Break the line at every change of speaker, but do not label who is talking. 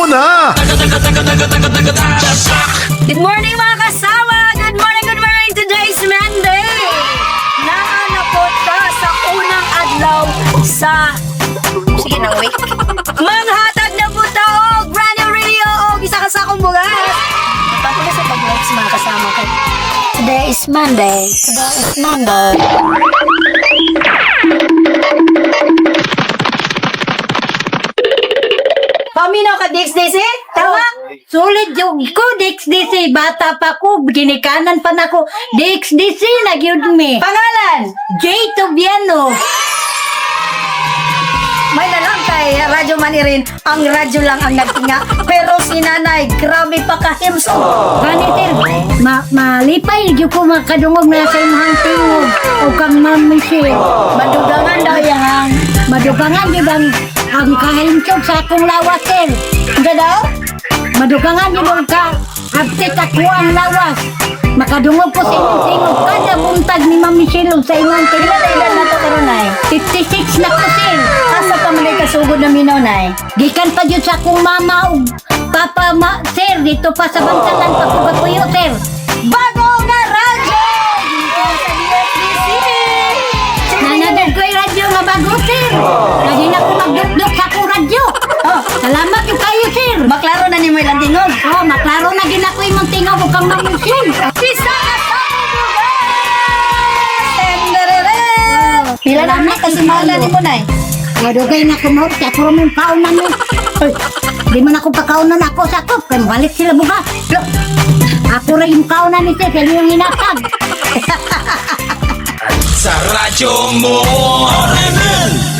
Mo na!
Good morning, mga kasama! Good morning, good morning! Today's Monday! Naa na po ta sa unang adlaw sa, sige na, wait. Manghatag na po ta og brand new radio og isa ka sakong bugas. Patuloy sa pag-likes, mga kasama, kay today is Monday. Today is Monday. Paminaw ka, Dix Daisy? Tama?
Sulit yung ko, DXDC. Bata pa ko, ginikanan pa nako. DXDC na gyud mi.
Pangalan?
Jay Tobiano.
May lalang kay Radyo Manirin, ang radyo lang ang nagtinga. Pero si nanay, grabe pa kahimsog.
Gani sir, malipay gyud ko makadungog na sa imong tingog o kang Ma'am Michelle.
Madugangan daw yang.
Madugangan gyud ang kahimsog sa akong lawas, sir.
Unsa daw?
Madugangan gyud ang ka abtit ako ang lawas. Makadungog ko sa imong tingog kada buntag ni Ma'am Michelle ug sa imong
Pila
tingog.
na edad na to karon, nay?
56 na ko, sir.
Asa pa man ay kasugod na minaw, nay?
Gikan pa jud sa akong mama ug papa ma, sir, dito pa sa Bantalan pa ko gapuyo, sir.
Bago nga radyo! Dito sa DFDC!
Nanadog ko'y radyo nga bago, sir. Lagi na ko magdukduk sa akong radyo.
Oh,
Salamat yung kayo, sir.
maklaro na nimo ilang tingog.
Oh, maklaro na gid ako imong tingog ug kang mamusin.
Isa ka sakong bugas! Tendereren! Pila na
Salamat
ka semana nimo, nay?
Madugay na ko mo, kaya ko mong kaunan mo. Uy, di man ako pakaunan ako sa ako, kaya balik sila bugas. Ako rin yung kaunan ni sir, kaya yung hinatag.
Sa radyo mo. RMN.